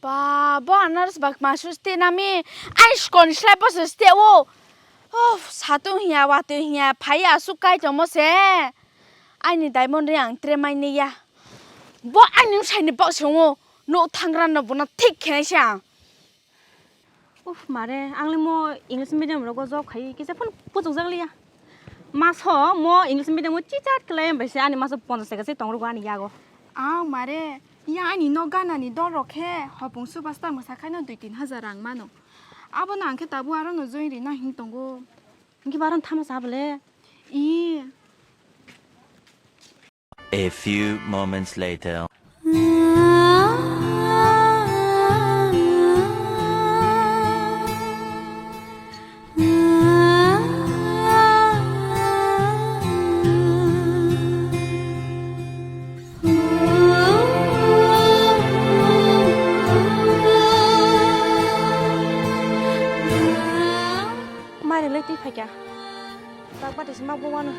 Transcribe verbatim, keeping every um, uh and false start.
Ba, bo anaros bak masu ste nami. Ai skon slai boso ste o. Oh, satung hiya, watung hiya, phai asuk kai tomo se. Aini diamond ring ang tre mai ne ya. Bo aini sai ni bak songo. No thangra no bono thik khenai se ang. Uf, mare, ang le mo English medium rogo job khai, kisa phun puchuk jak liya. Maso mo English medium o chichat khlai, bai se ani maso ponchas taka se tong rogo ani yago. Ang mare, ya ani no gana ni dor rok khe, hopung superstar mwsa khai no dui tin hajar rang mano. Abo no ang khe tabuk aro no join ri na hing tongo. Hingke baron thama sa bole. I. A few moments later. Mari le twi phaikha. Tak bati se ma bo wano.